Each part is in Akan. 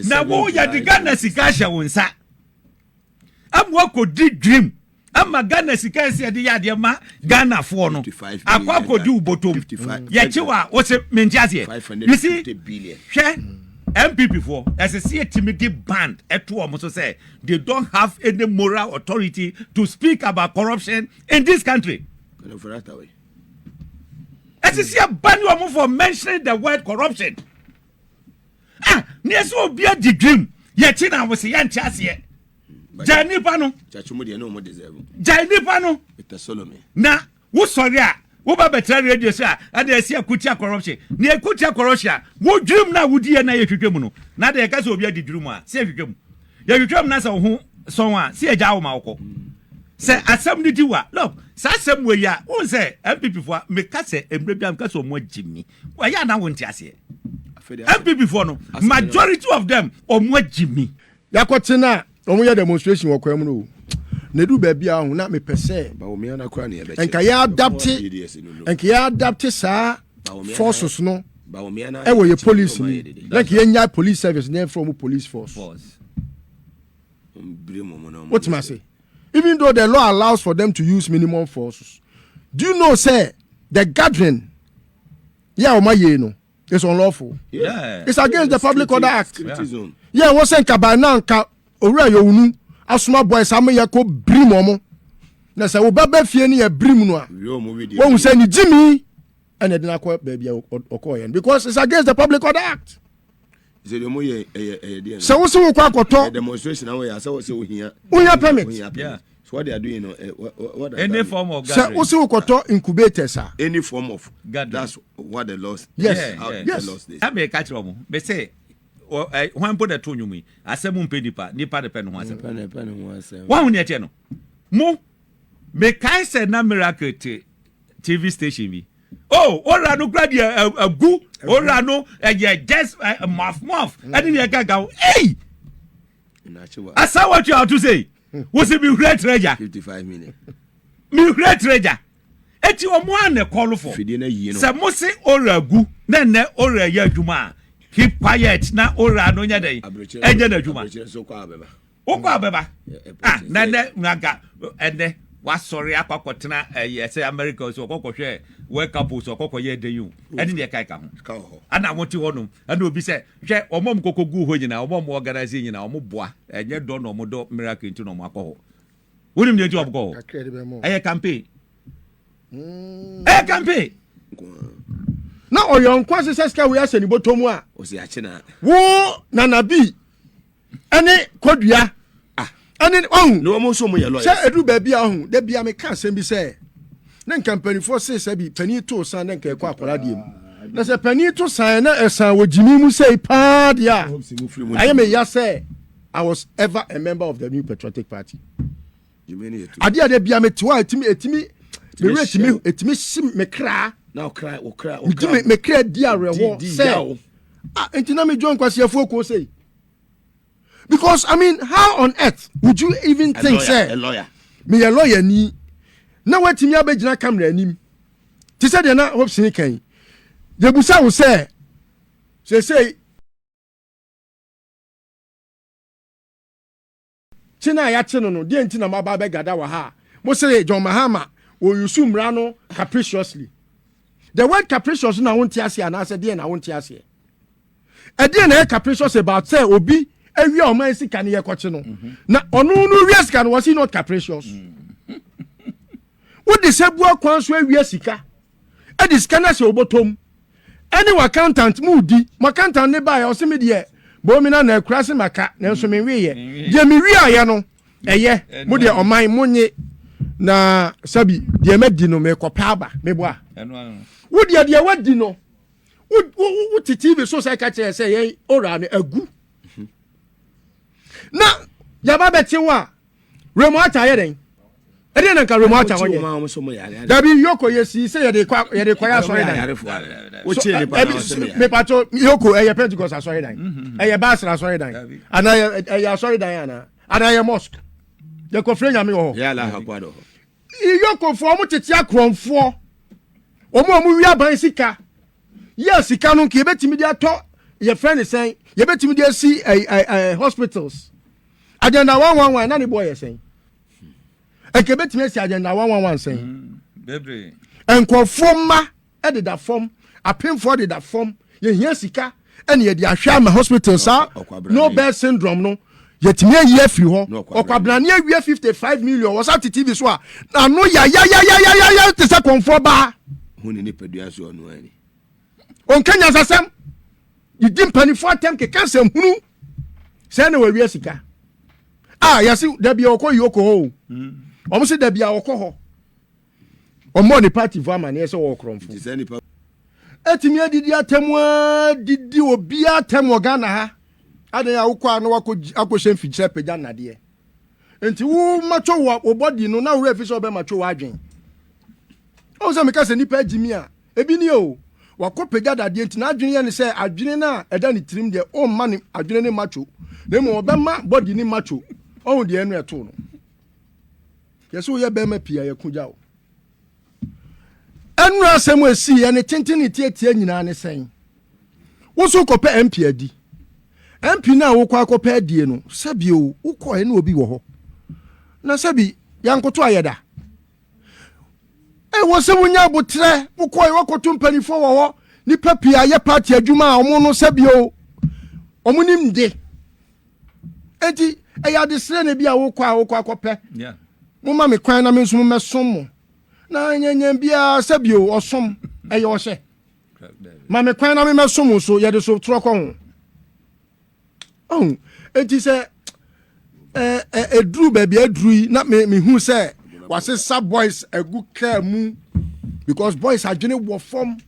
Na wo yɛde Ghana sika ahyɛ wo nsa ama wakɔdi dream ama Ghana sika ɛsɛ yɛde yɛ adeɛ ma Ghanafoɔ no akɔ akɔdi wo bɔtɔm. Yɛkye wo a wose mente aseɛ. You see, hwɛ NPP foɔ ɛsɛ sɛ yɛtumi de band ɛto wɔn so sɛ they don't have any moral authority to speak about corruption in this country. Ɛsɛ sɛ yɛba ne wɔn for mentioning the word corruption. Ah, ne ɛsɛ obi adi dream yɛkyi na wose yɛnte aseɛ. Gyae nipa no. Gyae nipa no. Na wosɔre a woba bɛtena radio so a ɛna ɛsi akutia corruption. Ne akutia corruption a wo dwirim na wodi yɛ na yɛhwehwɛ mu no. Na de yɛka sɛ obi adi dwirim a sɛ yɛhwehwɛ mu. Yɛhwehwɛ mu na sɛ wo ho sɔn a sɛ yɛgya wo ma wokɔ. Sɛ asɛm no di wa look saa asɛm wɔ yi a wohu sɛ MPP foɔ a meka sɛ mmerɛ bi a meka sɛ ɔmo agye mi. Ɛyɛ a na wonte aseɛ. MPP foɔ no majority of them ɔmo agye mi. Yɛakɔte no a wɔn yɛ demonstration wɔ kwan mu no o na edu baabi a ɔho na mepɛ sɛ nka yɛ adapte nka yɛ adapte saa forces no ɛwɔ yɛ police ni na nka yɛ nya police service na yɛfrɛ wɔn police force wotumi ase even though the law allows for them to use minimum forces, do you know say the gathering yɛ a wɔn ayɛ no is unlawful? Yeah. It's against the Public Order Act. Yeah, wọ́n sẹ́ nka by now nka owura Yowunu asoma boys ama yɛ kɔ birim wɔn na sɛ wo bɛbɛ fie no yɛ birim no a wɔn sɛ ne gyimi ɛna ɛde n'akɔ baabi a ɔkɔɔ yɛn because it's against the Public Order Act. Sɛ wosi wo kɔ akɔtɔ wohia permit. So what they are doing, what any form of sɛ gathering. Wosi wo kɔtɔ incubators a. Any form of gathering. That's what the law. Yes. How the law says. Ɛna meka kyerɛ ɔmo mɛ sɛ hwan mpo na ɛto nnwom yi, asɛm mpɛ nipa, nipa de pɛ ne ho asɛm. Wɔn ne ɛkyɛ no mo mekae sɛ na Miracle te TV station bi oh owura no kura deɛ agu owura no ɛyɛ just mɔf mɔf ɛne deɛ ɛka ka ho ei asa wɔtwe a ɔto sɛ wosi mi hura kyerɛ gya mi hura kyerɛ gya eti ɔmo a na ɛkɔlo fɔ sɛ mo se owura gu na nnɛ owura yɛ adwuma a keep quiet na owura no nyɛ dɛ ɛnyɛ n'adwuma wokɔ abɛba ah na nnɛ nka ɛnɛ wasɔre akɔ akɔtena ɛyɛ sɛ America so ɔkɔkɔhwɛ World Cup so ɔkɔkɔ yɛ ɛdɛ yi o ɛne deɛ ɛka ɛka ho ɛna wɔn te hɔnom ɛna obi sɛ hwɛ wɔn a wɔn kɔkɔ gu hɔ nyinaa wɔn a wɔn organize nyinaa wɔn boa ɛnyɛ dɔ na wɔn dɔ Miracle nti na wɔn akɔ hɔ. Wonim deɛ nti wɔn kɔ hɔ? Ɛyɛ campaign, ɛyɛ campaign. Na ɔyɔnko asesɛ sika wei ahyɛ ne bɔtɔ mu a wo Nana bi ɛne Kɔdua ɛne ɔhu sɛ ɛduru baabi a ɔhu da bia meka asɛm bi sɛ ne nka mpanimfoɔ se sɛ bi panin to san ne nka ɛkɔ akwadaa deɛ mu na sɛ panin to san na ɛsan wɔ gyimi mu sɛ paa deɛ a ɛyɛ me ya sɛ I was ever a member of the New Patriotic Party. Adeɛ a da bia mete hɔ a ɛtumi ɛtumi mewura ɛtumi ɛtumi si me kra medi me kra di awerɛhoɔ sɛ ah nti na me join nkwasiafoɔ kuo sei because, I mean, how on earth would you even think sɛ meyɛ lawyer ni na watumi abɛgyina camera anim te sɛ deɛ na Hobson kan yɛbusa wo sɛ seesei kye no a yɛakye no no deɛ nti na moaba abɛgada wɔ ha a mo se John Mahama ɔyusu mmara no capriciously? The word capricious na wonte aseɛ anaasɛ deɛ na wonte aseɛ? Ɛdeɛ na ɛyɛ capricious about sɛ obi awia ɔman sika no yɛkɔkye no na ɔno no wia sika no? Was he not capricious? Wode sɛ bua kwan so awia sika ɛde sika no ahyɛ wobɔtɔm ɛne w'accountant mu di mo accountant ne baeɛ ɔse me deɛ bɔmi na na akura se maka nanso menweyɛ deɛ mewiaeɛ no ɛyɛ mo deɛ ɔman monye na sabi deɛ madi no mekɔpɛ aba meboa wo deɛ deɛ wadi no wote TV so sɛ ka kyerɛ sɛ yɛn ora no agu na yaba bɛte wo a Remo Ata yɛ dɛn? Ɛdeɛ na nka Remo Ata hɔ nyɛ dabi yoko yɛ si sɛ yɛde kɔ yɛde kɔ yɛ asɔre dan mepatɔ yoko ɛyɛ Pentecost asɔre dan ɛyɛ Baasra asɔre dan anaa ɛyɛ asɔre dan anaa anaa ɛyɛ mosque yɛkɔ fere Nyame wɔ hɔ? Yokofoɔ ɔmo tete akorɔmfoɔ ɔmo a ɔmo wi aban sika yɛ sika no nka yɛbɛtumi de atɔ. Yɛfrɛ ne sɛn? Yɛbɛtumi de asi ɛ ɛ hospitals. Agenda 111 na ne boɔ yɛ sɛn? Nka ebɛtumi asi Agenda 111 sɛn? Bebree. Nkurɔfoɔ mma deda fam, apemfoɔ deda fam. Yɛhia sika ɛne yɛde ahwɛ ama hospital saa. Ɔkwabrane. No bed syndrome no, yɛtumi ayi afiri hɔ. Na ɔkwabrane. Ɔkwabrane awie 55 million wɔ sa te TV so a ano yayayayayaya te sɛ kɔnfoɔ baa. Hu ne nipadua so ɔno ani. Ɔnka nyansasɛm, didi mpanimfoɔ atɛm, keka nsɛm hunu sɛ na wawie sika a yɛse dabi a ɔkɔ yoko hɔ o. Ɔmo se dabi a ɔkɔ hɔ, ɔmmɔ ne party fo amanneɛ sɛ wɔwɔ korɔmfo. Nti sɛ nipa Ɛtumi adidi atɛm a didi obiara atɛm wɔ Ghana ha adan a wokɔ a na wakɔ akɔhyɛ mfikyerɛ pagya nnadeɛ, nti wo matwo wɔ wo body no na worɛ fi sɛ wobɛmatwo w'adwen. Ɔhu sɛ meka sɛ nnipa agyi mi a ebi ni o, wakɔ pagya dadeɛ, nti n'adwene yɛ ne sɛ adwene no a ɛda ne tirim deɛ, ɔmma ne adwene ne matwo na mmom ɔbɛma body ne matwo. Ɔhu deɛ ɛno ɛtoo no yɛ sɛ woyɛ bɛrima pii a yɛko gya wo. Ɛnura asɛm a esi yɛ ne tenten ne tietie nyinaa ne sɛn? Woso kɔpɛ MP adi. MP no a wokɔ akɔpɛ adie no, sɛbi o, wokɔ ɛne obi wɔ hɔ na sɛbi yankoto ayɛ da. Ɛwɔ sɛ wonya abotrɛ. Wokɔ yɛ wakɔto mpanimfoɔ wɔ hɔ, nipa pii ayɛ party adwuma a ɔmo no, sɛbi o, ɔmo nim de. Eti ɛyɛ adesrɛ na bi a wokɔ a wokɔ akɔpɛ. Moma me kwan na me nso mɛsom mo na nyɛnyɛn biara, sɛbi o, ɔsom ɛyɛ ɔhyɛ. Ma me kwan na me mɛsom wo so, yɛde so torɔ kɔ ho. Ɔhu eti sɛ ɛ ɛ eduru baabi aduru yi na me mehu sɛ wasesa boys agu kaa mu because boys adwene wɔ fam.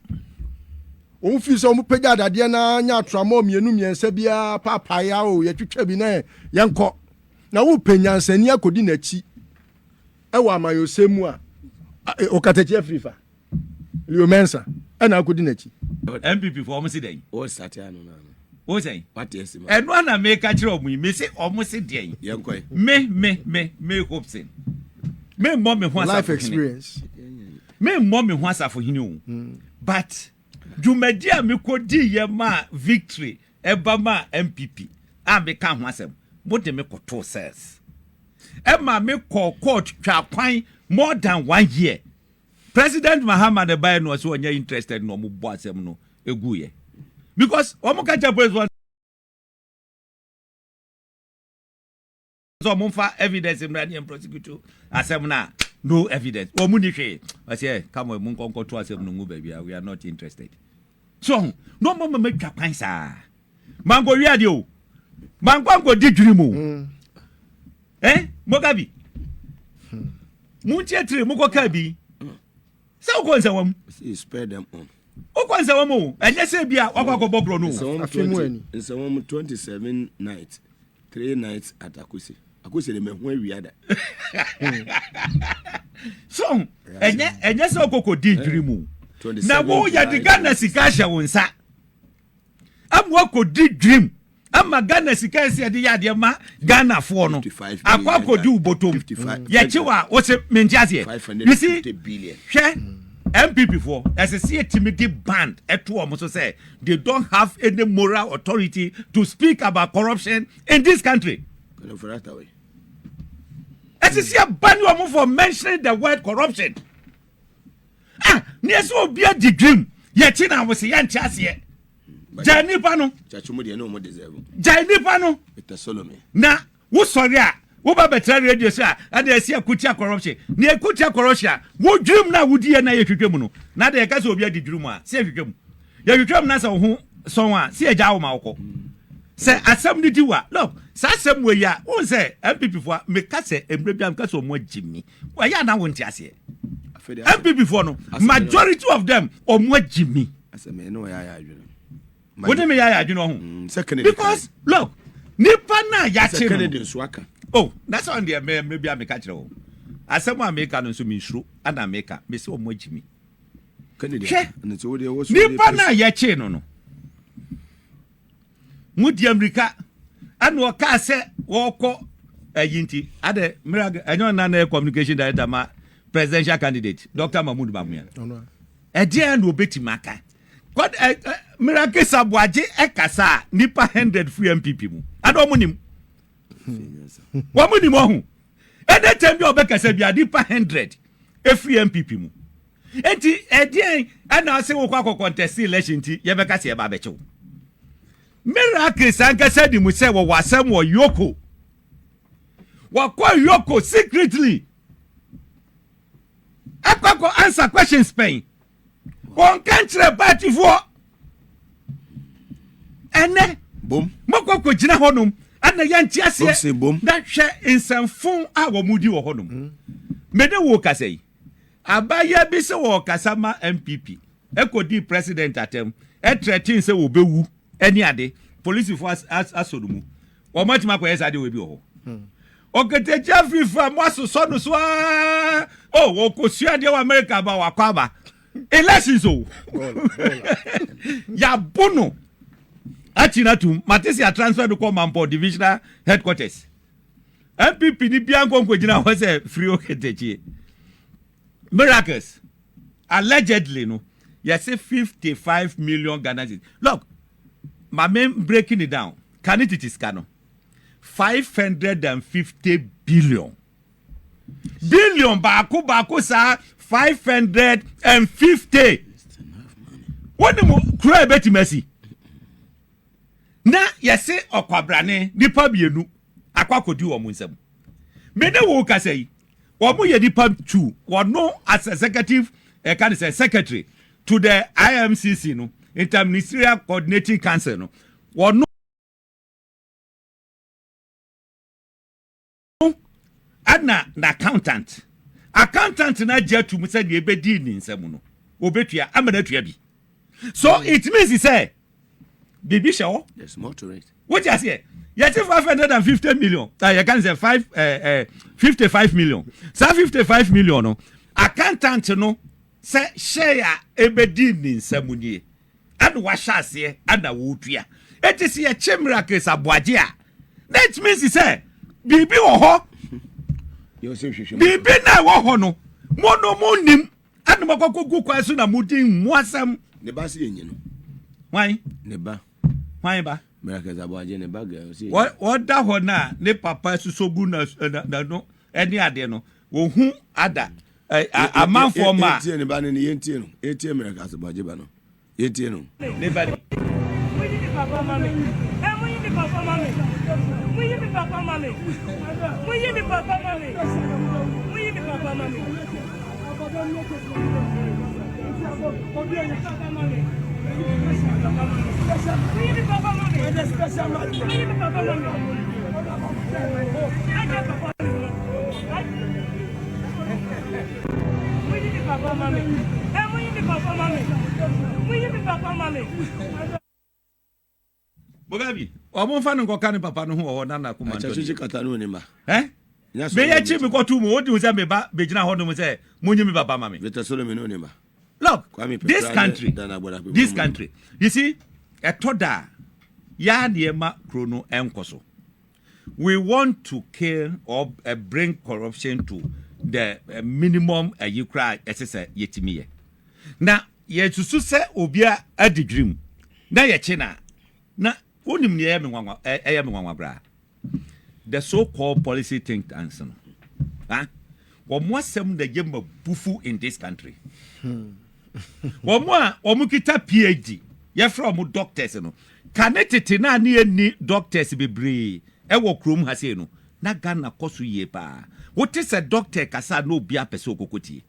Wɔn fi sɛ wɔn pagya adadeɛ na nya atoramɔ mmienu mmiɛnsa biara paapae o, yɛtwitwa bi na yɛnkɔ na wopɛ nyansani akɔdi n'akyi ɛwɔ amayɔsɛm mu a, ɔkatakyi afiri fa Leo Mensa ɛna akɔdi n'akyi. NPP fo, ɔmo si dɛn? O start ano na ano. Wo sɛn? Wate esi ma. Ɛno ana meka kyerɛ ɔmo yi, me se ɔmo se deɛn? Yɛn kɔ yi. Me Hopeson, me mmɔ me ho life asafo hene. Experience. Me mmɔ me ho asafo hene o, but dwumadi a mekɔdi yɛ ma victory ɛba ma NPP a meka ho asɛm, mo de me kɔtoo cells, ɛma me kɔ court twa kwan more than one year. President Mahama ne baɛ no, ɔsɛ ɔnyɛ interested na ɔmo bɔ asɛm no egu yɛ because ɔmo ka kyerɛ police sɛ ɔmo nfa evidence mmra ne yɛn prosecute asɛm no a, no evidence, wɔn mu ni hwee. Ɔsɛ ɛ kama mu nkɔnkɔ to asɛm no ngu baabi a, we are not interested. So ɔho na ɔmo mama twa kwan saa, manko wi adeɛ o, manko anko di dwiri mu ɛ mogabi mo nkyɛn tiri mo kɔ kaa bi sɛ wokɔ nsɛwɔm. You spare them on. Wokɔ nsɛwɔm o, ɛnyɛ sɛ bi a wakɔ akɔbɔ borɔ no o. Nsɛwɔm Afe mu 20 ani. Nsɛwɔm 27 nights, 3 nights at Akuse. Akuse de mehu awia da. So ɛnyɛ sɛ wokɔkɔ di dwiri mu 27 na wo yɛde July. Ghana sika ahyɛ wo nsa ama wakɔdi dwirim ama Ghana sika ɛsɛ yɛde yɛ adeɛ ma Ghanafoɔ no 55 akɔ akɔdi wo bɔtɔm. 55 Yɛkye wa wo se mente aseɛ. You see, 550 billion. Hwɛ, NPP foɔ, ɛsɛ sɛ yɛtumi de band ɛto wɔn so sɛ they don't have any moral authority to speak about corruption in this country. Kana farata we. Ɛsɛ sɛ yɛba ne wɔn for mentioning the word corruption. Ah, ne yɛ sɛ obi adi dwirim, yɛkyi na wɔ sɛ yɛnte aseɛ. Gyae nipa no. Chacho mu deɛ ne ɔmo deserve. Gyae nipa no. Peter Solomon. Na wosɔre a woba bɛtena radio so a, ɛde ɛsi akutia corruption na ɛkutia corruption a wodwirim no a wodiɛ na yɛhwehwɛ mu no, na de yɛka sɛ obi adi dwirim a, sɛ yɛhwehwɛ mu, yɛhwehwɛ mu na sɛ wo ho sɔn a, sɛ yɛgya wo ma wokɔ sɛ asɛm no di wa. Look, saa asɛm wɔ yi a wohu sɛ NPP foɔ a meka sɛ mmerɛ bi a meka sɛ ɔmo agye mi, ɛyɛ ana wonte aseɛ? Afei de NPP foɔ no, majority of them, ɔmo agye mi. Asɛm ɛne ɔyɛ ayɛ adwene. Wo ne me yɛ ayɛ adwene ɔho. Sɛ Kennedy because look, nipa na sɛ yɛakye no Kennedy nso aka. Oh, na sɛ ɔno deɛ mmerɛ bi a meka kyerɛ wo asɛm a meka no nso, mensuro ana meka mese ɔmo agyi mi. Kennedy Hwɛ. aka. Ɛno nti wo deɛ wo so nipa wode no a yɛkyee no, mudi amirika ɛna ɔkaa sɛ wɔkɔ ayi, nti adɛ mmerɛ ɛnyɛ ɔna na yɛ communication director ma presidential candidate Dr Mahmood Bawumia. Ɔno a. Ɛdeɛ na obɛtumi aka. Kɔd ɛ ɛ Miracles Aboagye ɛkasa a nipa 100 firi NPP mu. Ada wɔn nim. Wɔn nim ɔho. Anytime bi a ɔbɛkasa bi a nipa 100 efiri NPP mu. Enti ɛdeɛn ɛna ase wokɔ akɔ contest election nti yɛbɛka sɛ yɛba abɛkyew. Miracles ankasa nim sɛ wɔwɔ asɛm wɔ EOCO. Wɔkɔ EOCO secretly. Ɛkɔ akɔ answer questions pɛn. Wɔnka nkyerɛ partyfoɔ. Ɛnɛ Bom. mokɔ kɔgyina hɔnom ɛna yɛnte aseɛ Bom se bom. na hwɛ nsɛmfo a wɔn di wɔ hɔnom. Mede wo kasa yi, abayɛ bi sɛ wɔ kasa ma NPP ɛkɔdi president atɛm, ɛtrɛten sɛ wɔbɛwu ɛne ade, polisifoɔ asɔ no mu. Wɔn atumi akɔyɛ saa de wɔ bi wɔ hɔ. Ɔkɛtɛkyi afirifa mo asosɔ no so aa o, wɔkɔsua adeɛ wɔ America ba, wakɔ aba elections o, yabo no akyi na tum mate sɛ transfer no kɔ Mampɔ divisional headquarters. NPP ni bia nkɔnkɔ gyina hɔ sɛ firi Okatakyie. Miracles allegedly no, yɛsɛ 55 million Ghana cedis. Look, maame, breaking it down, kane tete sika no, 550 billion, billion baako baako saa, 550. Wɔn mu kuro a ebetumi asi na yɛse ɔkwabrane nipa mmienu akɔ akɔdi wɔn nsam. Mene wo kasa yi, wɔn yɛ nipa tu. Wɔno as executive ɛka ne sɛ secretary to the IMCC no, Interministerial Coordinating Council no, wɔno ɛna na accountant na agye atum sɛ deɛ ebedi ne nsam no obetua ama na atua bi. So it means sɛ biribi hyɛ hɔ. There's more to it. Wote aseɛ? Yɛte 550 million, yɛka ne sɛ five 55 million. Saa 55 million no, accountant no sɛ hyɛ a ebedi ne nsam nie, ɛna wahyɛ aseɛ ɛna wɔretua. Eti sɛ yɛkye Miracles Aboagye a, na it means sɛ biribi wɔ hɔ. Yɛ sɛ hwehwɛ mu. Biribi na ɛwɔ hɔ no, mo no mo nim ɛna mo akɔkɔ gu kwan so na mo di mu asɛm. Ne ba se yɛnyi no. Hwan? Ne ba. Hwan ba? Miracles Aboagye ne ba girl se. Wɔda hɔ na ne papa soso gu na n'ano ɛne adeɛ no, wohu ada ɛ amanfoɔ ma. Yɛntie ne ba no ne yɛntie no. Yɛntie Miracles Aboagye ba no. Yɛntie no. Ne ba ni. Munyi mi papa ma me. Ɛ munyi mi papa ma me. Munyi mi papa ma me. Munyi mi papa ma me. Munyi mi papa ma me. Papa ma me. Munyi mi papa ma me. Munyi mi papa ma me. Ajá papa mi. Munyi mi papa ma me. Ɛ munyi mi papa ma me. Munyi mi papa ma me. Bogabi, ɔmo nfa no nkɔka ne papa no ho wɔ hɔ na nakoma ntɔ. Akyɛ kata no ne ma. Ɛ meyɛ kyi mi kɔtu mu odi sɛ meba bɛgyina hɔ nom sɛ munyi mi papa ma me. Victor Solomon no ne ma. Look, Kwame this Peprah country, ne Dana Gbadagbe this mu. country, you see, ɛtɔ da a yaa nneɛma kuro no ɛnkɔ so. We want to kill or bring corruption to the minimum. Ɛyi koraa ɛsɛ sɛ yɛtumi yɛ na yɛsusu sɛ obi a adi dwirim na yɛkye na wonim nea ɛyɛ me nwanwa, ɛyɛ me nwanwa koraa, the so called policy think tanks no, ah, wɔn asɛm na yɛ ma bufu in this country. Wɔn a wɔn kita PhD, yɛfrɛ wɔn doctors no, kane tete na ne yɛ doctors bebree ɛwɔ kurom ha sei no, na Ghana kɔ so yie paa. Wote sɛ doctor kasa na obi apɛ sɛ okoko tie.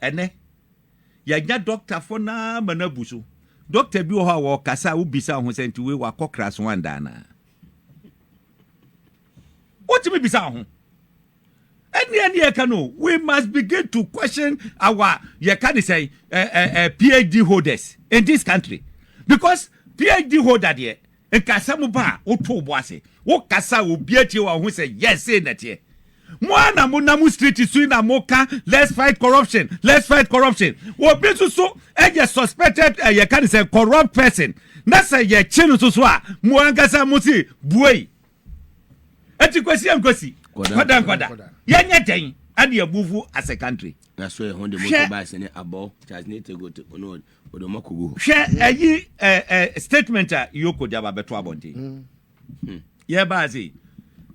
Ɛnɛ yɛnya doctorfoɔ naa ma no abu so. Doctor bi wɔ hɔ a wɔkasa a, wobisa ho sɛ nti wei wakɔ class one daa naa? Wotumi bisa ho. Ɛne yɛka no, we must begin to question our, yɛka ne sɛ PhD holders in this country, because PhD holder deɛ, nkasa mu ba a woto bo ase wokasa, obi atie wɔ ho sɛ yes, sei nɛteɛ. Mo a na mo nam street so yi na mo ka "Let's fight corruption, let's fight corruption." Obi nso so ɛyɛ suspected, yɛka ne sɛ corrupt person, na sɛ yɛkye no so a, mo ankasa mo si buei. Eti kwasi nkosi Nkɔda. nkɔda nkɔda, yɛnyɛ dɛn? Ɛne yɛ move as a country. Na so yɛ ho de Hwɛ. motorbikes ne abɔ Charles ne tego te ɔno ɔde ɔmo akɔgu hɔ. Hwɛ ɛyi ɛ ɛ statement a EOCO de aba bɛto abɔnten. Yɛba ase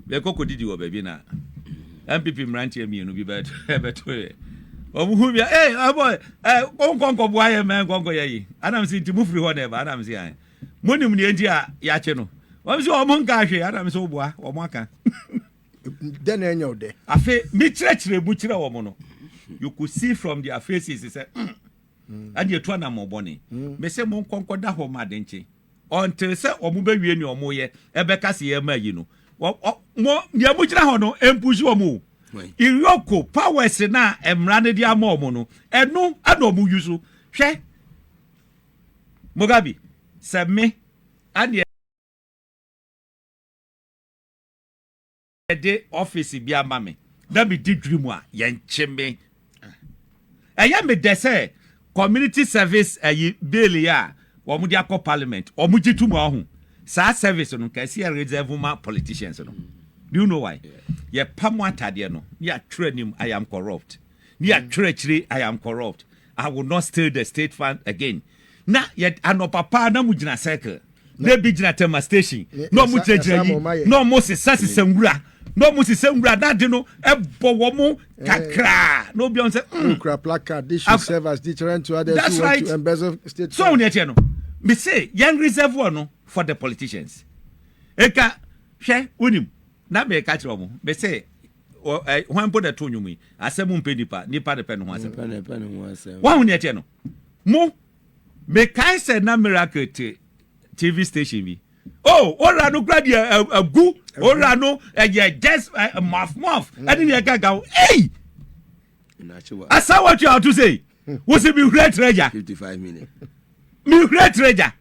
yɛkɔ kɔdidi wɔ baabi na NPP mmeranteɛ mmienu bi bɛto yɛ. Wɔn hu bia ee ɛbɔ ɛ nkɔ nkɔboa yɛ mɛ nkɔ nkɔ yɛ yi. Anam si nti mo firi hɔ na ɛba anam si an. Mo nim deɛ nti a yɛakye no. Wɔn si wɔn nka ahwɛ anam sɛ ɔboa wɔn aka. Dɛ na ɛnyɛ wo dɛ. Afei mi kyerɛkyerɛ mu kyerɛ wɔn no, you could see from their faces sɛ ɛne etu anamɔ bɔne. Mɛ sɛ mo nkɔnkɔ da hɔ ma ade nkye until sɛ wɔn bɛwie nea wɔn yɛ ɛbɛka se yɛ ma yi no, wɔ ɔ mo nea mo gyina hɔ no mpush wɔn o. EOCO powers na mmara no de ama wɔn no, ɛno ɛna wɔn yi so. Hwɛ, Mugabe, sɛ me ɛne yɛde office bi ama me na me di dwiri mu a, yɛnkye me. Ɛyɛ me dɛ sɛ community service ɛyi bill yi a wɔn de akɔ parliament, wɔn gye tum ɔho saa service no kɛse yɛ reserve ma politicians no. Do you know why? Yɛ pam atadeɛ no ne yɛatwerɛ anim, "I am corrupt," ne yɛatwerɛ akyire, "I am corrupt, I will not steal the state fund again." Na yɛ anɔpa paa na mo gyina circle na ebi gyina Tema station na ɔmo gyinagyina yi na ɔmo sesa sesa nwura na ɔmo sesa nwura na ade no ɛbɔ wɔn kakraa na obi ɔn sɛ. Okura placard, "This should serve as deterrent to others That's who want right. to embezzle state So wɔn ɛkyɛ no, me se yɛn reserve wɔ no for the politicians. Eka hwɛ, wonim na mɛka kyerɛ wɔn, me se ɔ ɛ hwan mpo na ɛto nnwom yi, asɛm mpɛ nipa, nipa de pɛ ne ho asɛm. Pɛ ne pɛ ne ho asɛm. Wɔn ho ne ɛkyɛ no mo, mekae sɛ na Miracle te TV station bi oh, owura no kura deɛ agu owura no ɛyɛ just mɔf mɔf ɛne deɛ ɛka ka ho ei. Nakye wa. Asa wɔtwe a ɔto sei wosi mi hura kyerɛ gya. 55 million. Mi hura kyerɛ gya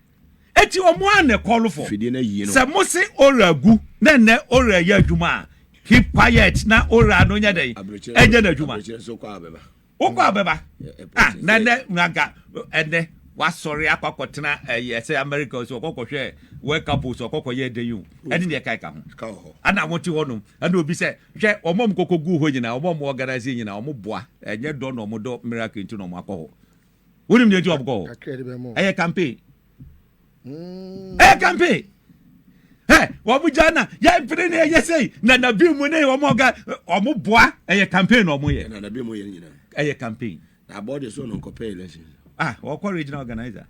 eti ɔmo a na ɛkɔlo fɔ. Fidie na yie no. Sɛ mo se owura gu na nnɛ owura yɛ adwuma a, keep quiet na owura no nyɛ dɛ ɛnyɛ n'adwuma. Aburokyerɛ nso kɔ abɛba. Wokɔ abɛba. Ah, na sɛ- ɛnɛ nganka ɛnɛ wasɔre akɔ akɔtena ɛyɛ sɛ America so ɔkɔkɔhwɛ World Cup so ɔkɔkɔ yɛ ɛdɛ yi o, ɛne deɛ ɛka ɛka ho. Ka wɔ hɔ. Ana wɔn te hɔnom ɛna obi sɛ hwɛ wɔn a wɔn kɔkɔ gu hɔ nyinaa, wɔn a wɔn organize nyinaa, wɔn boa. Ɛnyɛ dɔ na wɔn dɔ Miracle nti na wɔn akɔ hɔ. Wɔnim deɛ nti wɔn kɔ hɔ. Kakra de bɛ mo. Ɛyɛ campaign, ɛyɛ campaign. Ɛ wɔn gya na yɛn mpere ne ɛyɛ sɛyi na na bi mu ne wɔn ɔga wɔn boa, ɛyɛ campaign na wɔn yɛ. Ɛna dabi mu yɛ ne nyinaa. Ɛyɛ campaign. Na abɔ de so no nkɔpɛ election. Ah, wɔkɔ regional organizer.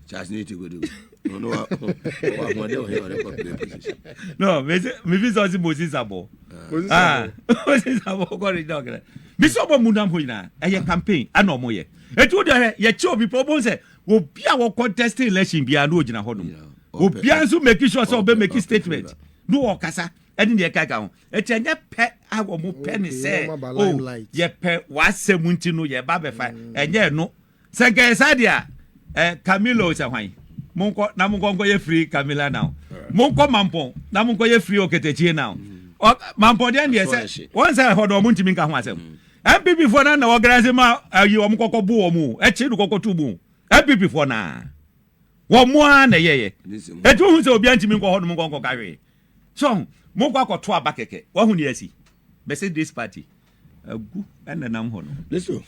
Charles ne ti kodo ɔno wa wa ahoɔden wɔ hɛ ɔde kɔ play position. No, me se me fi sɛ ɔsi Moses Abɔ. Moses. Ah, Moses Abɔ kɔ regional organizer. Me sɛ ɔbɔ mu nam hɔ nyinaa ɛyɛ campaign ɛna ɔmo yɛ. Eti o deɛ yɛkyɛ obi pɛ, ɔbɔn sɛ obi a wɔ contest election biara no ogyina hɔ nom. Obiara nso make sure sɛ ɔbɛ make statement no wɔ kasa ɛne deɛ ɛka ka ho. Eti ɛnyɛ pɛ a wɔn pɛ ne sɛ o yɛpɛ w'asɛm nti no yɛba bɛfa. Ɛnyɛ no sɛ nkɛyɛ saa deɛ a ɛ Camilo sɛ hwan, monkɔ na monkɔ nkɔ yɛ free Camila now, monkɔ Mampɔn na monkɔ yɛ free Okatakyie now. Ɔ Mampɔn deɛ deɛ sɛ wɔn sɛ ɛhɔ dɔ wɔn ntumi nka ho asɛm. NPP foɔ na organise ma ayi wɔn kɔkɔ bo wɔn o, ɛkyi no kɔkɔ tu mu. NPP foɔ naa wɔn mo ara na ɛyɛyɛ etu ohun sɛ obiara ntumi nkɔ hɔ nom nkɔ nkɔ ka hwee so monkɔ akɔto aba kɛkɛ. Wɔn ho ni asi bɛsɛ this party agu ɛna nam hɔ no. Listen.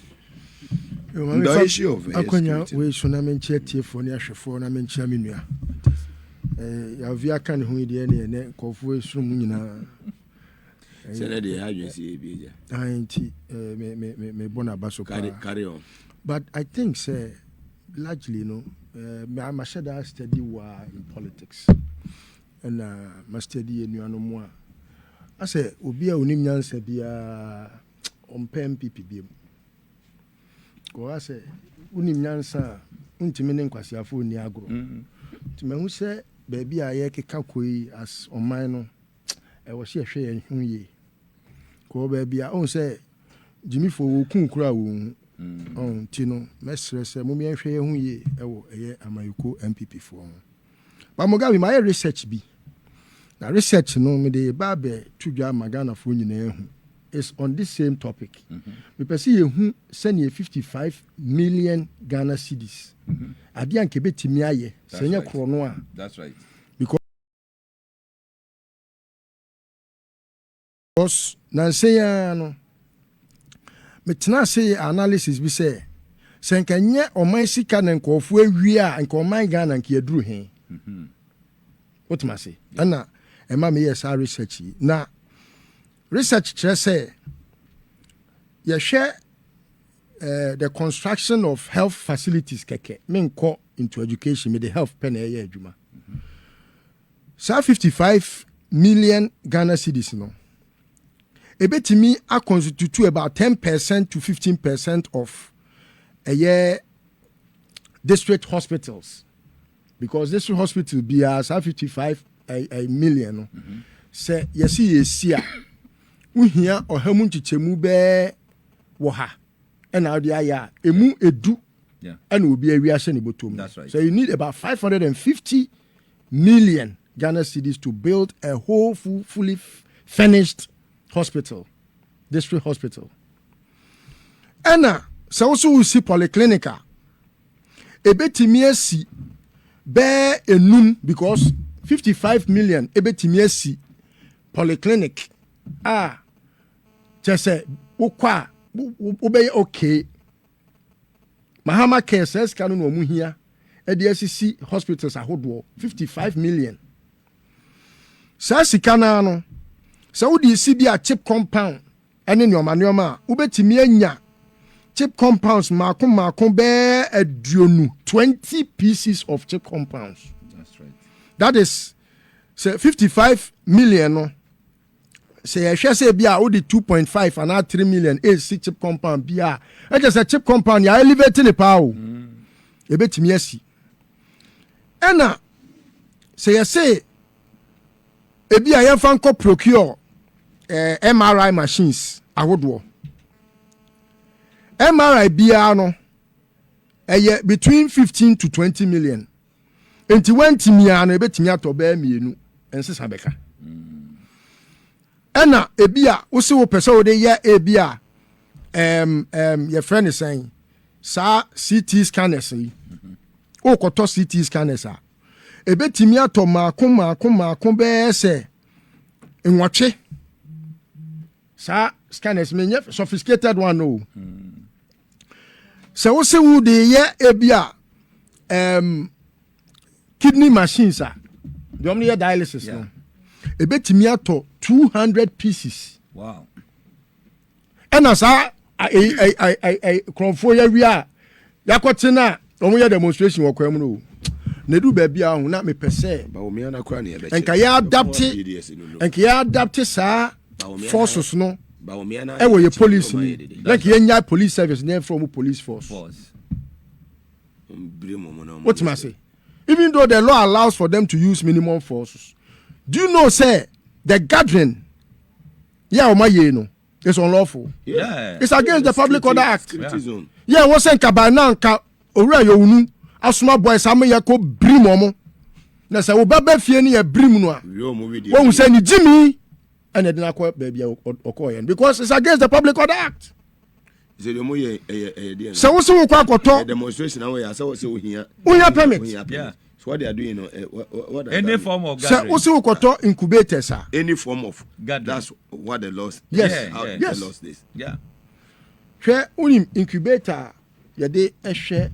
The issue of akwanya wei so na menkyia tiefoɔ ne ahwɛfoɔ na menkyia me nua Yavi aka ne ho yi deɛ ne ɛnɛ nkɔɔfoɔ esoro mu nyinaa. Sɛ deɛ adwene si ebi gya. Nti mebɔ n'aba so paa. Carry on. But I think sɛ largely no mahyɛ da study waa in politics ɛna ma study yɛ nuanom a asɛ obi a onim nyansa biara ɔmpɛ NPP biom kɔwa sɛ wonim nyansa a wontumi ne nkwaseafoɔ nni agorɔ. Nti mahu sɛ baabi a yɛkeka kɔ yi as ɔman no, ɛwɔ sɛ yɛhwɛ yɛn ho yie kɔɔ baabi a ɔhu sɛ gyimifoɔ wɔku kora a wɔnhu ɔn. Nti no mɛsrɛ sɛ mom yɛnhwɛ yɛn ho yie ɛwɔ ɛyɛ amayɛkuo NPP foɔ ho. But Mugabe, mayɛ research bi na research no mede ba abɛ to dwa ama Ghanafoɔ nyinaa hu is on this same topic. Mepɛ sɛ yɛhu sɛneɛ 55 million Ghana cedis adeɛ a nka ɛbɛtumi ayɛ sɛ ɛnyɛ korɔ no a. That's right. Because nansɛn ara no Metena ase yɛ analysis bi sɛ, sɛ nka nyɛ ɔman sika na nkɔɔfoɔ awie a, nka ɔman Ghana nka yɛduru he? Wotema ase? Ɛna ɛma meyɛ saa research yi, na research kyerɛ sɛ yɛhwɛ the construction of health facilities kɛkɛ, menkɔ into education, mede health pɛ na ɛyɛ adwuma. Saa 55 million Ghana cedis no ebetumi aconstitute about 10% to 15% of ɛyɛ district hospitals, because district hospital biara, saa 55 million no, sɛ yɛsi yɛsi a, wohia 100 mu nkyekyɛmu bɛɛ wɔ ha ɛna wode ayɛ a, emu 10 ɛna obi awi ahyɛ ne bɔtɔm. That's right. So you need about 550 million Ghana cedis to build a whole fully furnished hospital, district hospital. Ɛna sɛ woso wosi polyclinic a, ebetumi asi bɛɛ enum, because 55 million ebetumi asi polyclinic a kyɛ sɛ wokɔ a wobɛyɛ okay. Mahama Care, sɛ sika no na ɔmo hia ɛde asisi hospitals ahodoɔ, 55 million. Saa sika naa no, sɛ wode si bi a CHPS compound ɛne nneɛma nneɛma a, wobɛtumi anya CHPS compounds mmaako mmaako bɛɛ 20, 20 pieces of CHPS compounds. That's right. That is, sɛ 55 million no, sɛ yɛhwɛ sɛ bi a wode 2.5 anaa 3 million ɛsi CHPS compound bi a, ɛkyɛ sɛ CHPS compound yɛ elevate ne paa o, yɛbɛtumi asi. Ɛna sɛ yɛse ebi a yɛmfa nkɔ procure MRI machines ahodoɔ, MRI biara no ɛyɛ between 15 to 20 million, nti wantumi a no, ebɛtumi atɔ bɛɛ mmienu nsesa bɛka. Ɛna ebi a wosi wo pɛ sɛ wode yɛ ebi a yɛfrɛ ne sɛn, saa CT scanners yi, wokɔtɔ CT scanners a, ebɛtumi atɔ maako maako maako bɛyɛ sɛ 8. Saa scanners menyɛ sophisticated one o. Sɛ wosi wo de yɛ ebi a kidney machines a deɛ ɔmo de yɛ dialysis no, ebɛtumi atɔ 200 pieces. Ɛna saa kurɔfoɔ yɛ wi a yakɔte no a, wɔn yɛ demonstration wɔ kwan mu no o, na edu baabi a ɔho na mepɛ sɛ Bawumia na kora ne yɛbɛkyɛ. Nka yɛ adapt, BDS no. nka yɛ adapt saa Bawumia forces no Bawumia na ɛwɔ yɛ yɛbɛkyɛ, police ɔma ni yɛ dede. na nka yɛ nya police service na yɛfrɛ wɔn police force. Force. Mbire mu mo na ɔmo Wotima yɛ. ase? Even though the law allows for them to use minimum forces, do you know say the gathering yɛ a wɔn ayɛ no is unlawful? It's against the Public Order Act. Security zone. Yɛ wọ́n sɛ nka by now nka owura Yowunu asoma boys ama yɛ kɔ birim ɔmo, na sɛ wo bɛbɛ fie no yɛ birim no a, Wie ɔmo wie deɛ. wɔn sɛ ne gyimi ɛna ɛde n'akɔ baabi a ɔkɔɔ yɛn, because it's against the Public Order Act. Sɛ deɛ ɔmo yɛ ɛyɛ deɛ no. Sɛ wosi wo kɔ akɔtɔ Ɛyɛ demonstration na wɔyɛ asɛ wɔ sɛ ohia. Wohia permit. Ohia permit. So what they are doing no, what does Any that mean? form of Sɛ gathering. wosi wo kɔtɔ incubators a, Any form of Gathering. That's what the laws. Yes. How the laws says. Hwɛ, wonim incubator a yɛde ɛhwɛ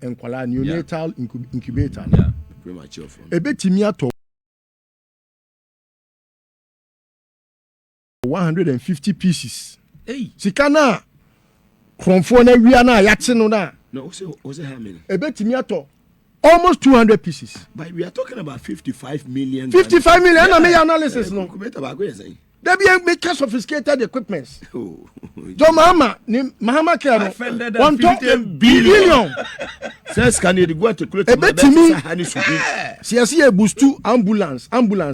nkwadaa, neonatal incubator no, Premature form. ebetumi atɔ 150 pieces. Hey. Sika no a kurɔnfoɔ no awia no a yɛakye no no a, No, what's how many? ebetumi atɔ almost 200 pieces. But we are talking about 55 million. 55 million ɛna meyɛ analysis no. Incubator baako yɛ sɛn? Dabi, yɛn meka sophisticated equipment. Oh. John Mahama ni Mahama Care no, 550 wɔntɔ billion. Sɛ sika no yɛde gu articulate. Ebetumi- ha ne sugu. Sɛ yɛsi yɛ boost ambulance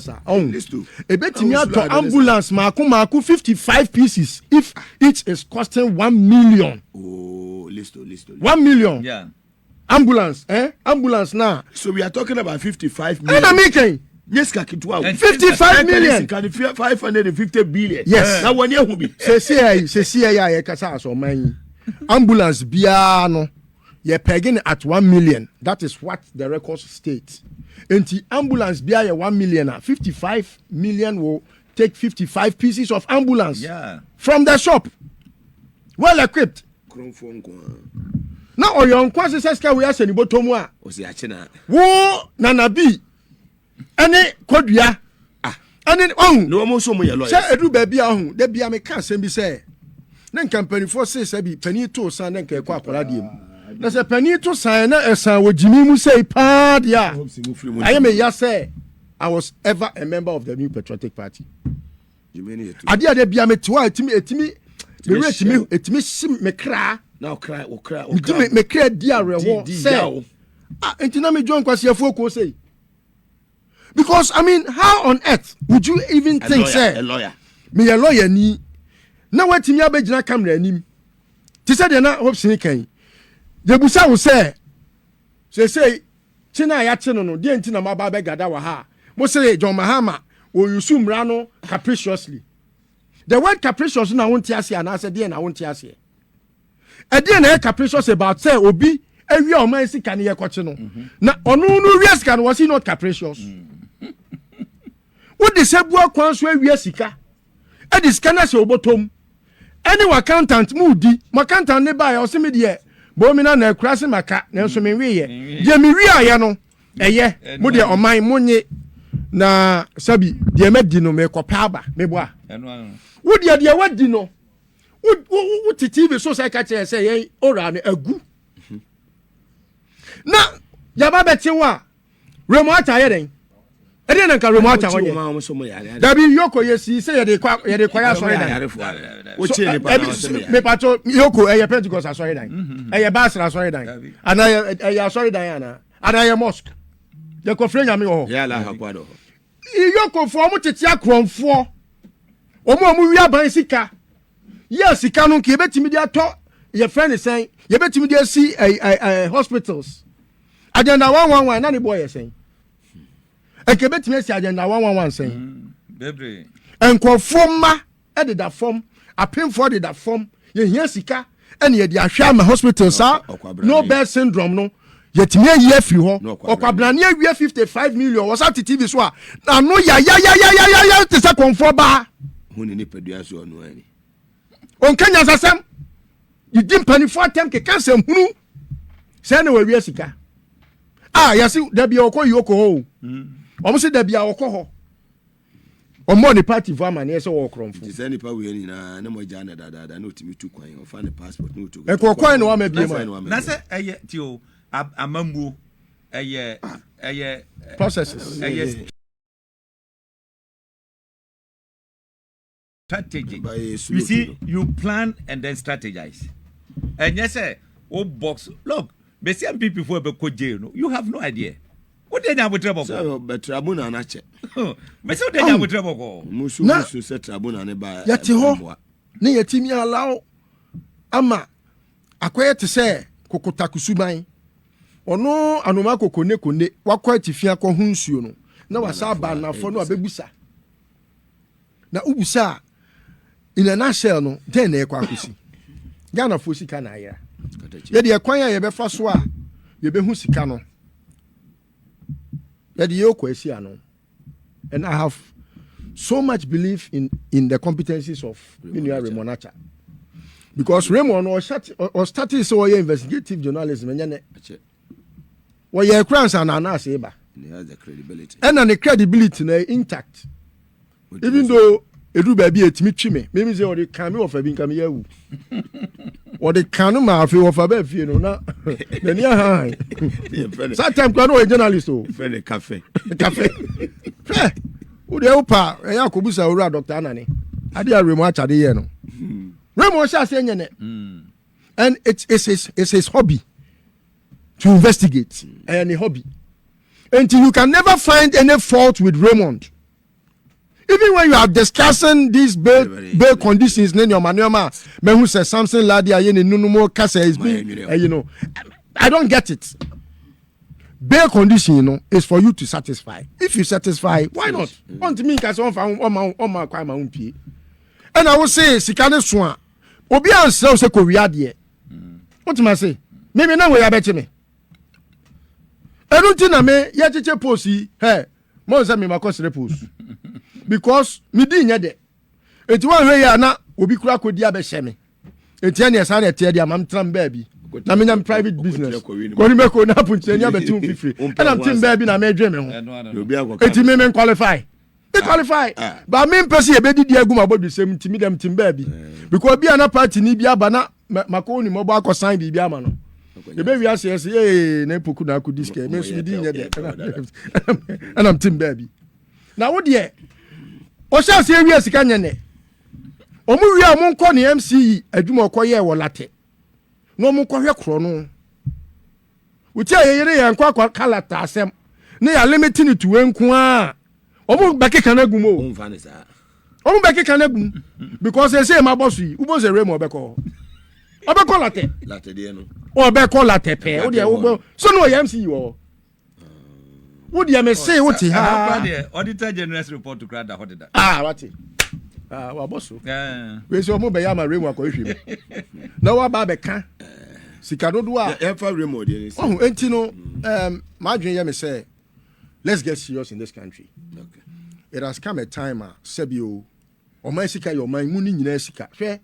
a ɔhun, Listo. ebetumi Ɔhun atɔ slow ambulance mako mako 55 pieces if each is costing 1 million. Oh, listo, listo. 1 million. Ambulance, eh? Ambulance na. So we are talking about 55 million. Ɛna mi kɛn. Nye sika ketewa o. 55 million. Sika ni 550 billion. Yes. Na wɔn ehu bi. Sɛsi yɛ a yɛkasa asɔman yi, ambulance biara no yɛ pegging at 1 million. That is what the records state. Nti ambulance biara yɛ 1 million a, 55 million will take 55 pieces of ambulance from the shop. Well equipped. Na ɔyɔnko asesɛ sika wei ahyɛ ne bɔtɔ mu a. Wo Nana B ɛne Kodua ah. ɛne ɔhu. Na wɔn nso wɔn yɛ lawyers. Sɛ edu baabi a ɔhu da bia meka asɛm bi sɛ ne nka mpanimfoɔ se sɛ bi panin to san ne nka ɛkɔ akwadaa deɛ mu na sɛ panin to san na ɛsan wɔ gyimi mu sɛ paa deɛ a ayɛ me ya sɛ I was ever a member of the New Patriotic Party. Adeɛ a da bia mete hɔ a ɛtumi ɛtumi me werɛ tumi ɛtumi hye me kra. Na ɔkra ɔkra ɔkra. Me kra di awerɛhoɔ sɛ ah nti na me join kwasiafoɔ kuo sei. Because I mean how on earth would you even think sɛ meyɛ lawyer ni na watumi abɛgyina camera anim te sɛ deɛ na Hobson kan yi yɛbusa wo sɛ seesei kye no a yɛakye no no deɛ nti na moaba abɛgada wɔ ha a mo se John Mahama ɔyusu mmara no capriciously. The word capricious na wonte aseɛ anaasɛ deɛ na wonte aseɛ? Ɛdeɛn na ɛyɛ capricious about sɛ obi awia ɔman sika no yɛkɔkye no mhm. na ɔno no wia sika no was he not capricious? Mm. Wode sɛ bua kwan so awia sika ɛde sika no ahyɛ wobɔtɔm ɛne w'accountant mu di mo accountant ne baeɛ ɔse me deɛ bɔɔ mi na na akura se maka nanso menweyɛ mm. deɛ mewiaeɛ no ɛyɛ mo deɛ ɔman monye na sɛbi deɛ madi no mekɔpɛ aba meboa wo deɛ deɛ wadi no wote tv so sɛ ka kyerɛ sɛ yɛn ora no agu na yaba bɛte wo a remo ata yɛ dɛn ɛdeɛ na nka remo ata hɔ nyɛ dabi yoko yɛ si sɛ yɛde kɔ yɛde kɔ yɛ asɔre dan mepatɔ yoko ɛyɛ pentecost asɔre dan mhm. ɛyɛ baasra asɔre dan anaa ɛyɛ asɔre dan anaa anaa ɛyɛ mosque yɛkɔ fira nyame wɔ hɔ Iyokofoɔ wɔn tete akorɔmfoɔ, wɔn a wɔwia aban sika, yɛ sika no nka yɛbɛtumi de atɔ yɛfrɛ ne sɛn, yɛbɛtumi de asi ɛ ɛ ɛ hospitals. Agenda 111 na ne boɔ yɛ sɛn? Nka yɛbɛtumi asi agenda 111 sɛn? Mm, Nkurɔfoɔ mma deda fam, apemfoɔ deda fam, yɛhia sika ɛna yɛde ahwɛ ama hospital saa no bed syndrome no yɛtumi ayi afiri hɔ. Ɔkwabrane awie 55 million wɔ sa te tv so a n'ano yayayayayaya te sɛ kɔnfoɔ baa. Hu ne nipadua so ɔno ani. Ɔnka nyansasɛm, didi mpanimfoɔ atɛm keka nsɛm hunu sɛ na wawie sika a yɛse dabi a ɔkɔ yoko hɔ o wɔn se dabi a ɔkɔ hɔ. Ɔmmɔɔ ne party fo amaneɛ sɛ ɔwɔ korɔmfo. Nti saa nipa wei nyinaa ne mo agya na dadaada na otumi tu kwan ɔfa ne passport na otu. Ɛkɔ kwan na wama bie ma. Na sɛ ɛyɛ ti o amammuo ɛyɛ ɛyɛ. Processes. Ɛyɛ strategy. You see you plan and then strategize. Ɛnyɛ sɛ o box look bɛsi NPP fo ɛbɛkɔ jail no you have no idea. Wo de nya abotrɛ bɔkɔ. Sɛ bɛ tribunal na kyɛ. Mesi wo de nya abotrɛ bɔkɔ. Musu musu sɛ tribunal ne ba. Yɛte hɔ ne yɛtumi allow ama akɔyɛ te sɛ kokotakusuban. Ɔno anoma koko ne kone wakɔ atifi akɔ ho nsuo no na wasa aba anafɔ no abɛbusa. Na wobusa a in a nutshell no dɛn na ɛkɔ akɔsi? Ghanafoɔ sika na ayera. Yɛde ɛkwan a yɛbɛfa so a yɛbɛhu sika no yɛde yɛkɔ asi ano. And I have so much belief in the competencies of me nua Raymond Acha. Because Raymond ɔstarted sɛ ɔyɛ investigative journalism ɛnyɛ nɛ. Wɔyɛ kura nsa na anaase ba. Ɛna ne credibility na intact. Even though edu baabi a etumi twi me, mimi sɛ ɔde kan me wɔfa bi nka me yɛ awu. Ɔde kan no ma afei wɔfa bɛɛ fie no na n'ani ahahan. Saa time kura no ɔyɛ journalist o. Fɛ ne kafe. Kafe. Hwɛ wo deɛ wo pa ɛyɛ akɔbusa owura Dr. Anane. Ade a Remo Akyade yɛ no. Remo ɔhyɛ aseɛ nyɛ nɛ. And it's his hobby to investigate. Ɛyɛ ne hobby. Nti you can never find any fault with Raymond. Even when you are discussing these bail conditions ne nneɛma nneɛma a mehu sɛ Samson Lardy ayɛ ne nunum kasa is been you know, I don't get it. Bail condition no is for you to satisfy. If you satisfy, why not? Ɔntumi nka sɛ ɔnfa ɔma ɔma kwan ma ɔmpie. Ɛna wo se sika ne so a obi ansrɛ wo sɛ kɔwia adeɛ. Wotumi ase mimi na wei abɛkye me. Ɛno nti na me yɛkyekyɛ post yi hɛ mo nsɛ me makɔ srɛ post because me di nyɛ dɛ. Eti wɔnhwɛ yi a na obi kura kɔdi abɛhyɛ me. Eti ɛne ɛsan na ɛteɛ deɛ ama metena baabi na menya me private business. Kɔni mɛko na apunkyerɛni abɛte wo fifiri. Ɛna mete baabi na medwe me ho. Eti me me qualify. Me qualify. Ah. Ba me mpɛ sɛ yɛbɛdidi agu m'abɔdwesɛm nti me dɛm te baabi. Eh. Because bi a na party ni bi aba na makɔ ni mɔbɔ akɔsan biribi ama no. Yɛbɛwi ase yɛ sɛ ee na epoku na akɔdi sika. Me nso medi nyɛ dɛ. Ɛna mete baabi. Na wo deɛ ɔhyɛ aseɛ wie sika nyɛ nɛ. Wɔn wie a wɔn nkɔ ne MCE adwuma ɔkɔ yɛɛ wɔ Latɛ na wɔn nkɔhwɛ korɔ no. Wotie a yɛyere yɛn nkɔ akɔ ka Latɛ asɛm ne yɛ limit ne tuwe nko a wɔn bɛkeka no agu mu o. Wɔn bɛkeka no agu mu because ɛsɛ ma bɔ so yi wobɔ sɛ Raymond ɔbɛkɔ hɔ ɔbɛkɔ Latɛ ɔbɛkɔ Latɛ pɛɛ wodeɛ wobɔ so no ɔyɛ MCE wɔ hɔ. wo deɛ me se wo te ha. Ɛha auditor general's report kura da hɔ deda. Ah wate. Ah wabɔ so. Wei sɛ ɔmo bɛyɛ ama Remo akɔhwehwɛ mu. Na waba abɛka sika dodoɔ a. Yɛmfa Remo deɛ ne si. Ɔho enti no um, m'adwene yɛ me sɛ let's get serious in this country. Okay. It has come a time a sɛbi o ɔman sika yɛ ɔman mu ne nyinaa sika. Hwɛ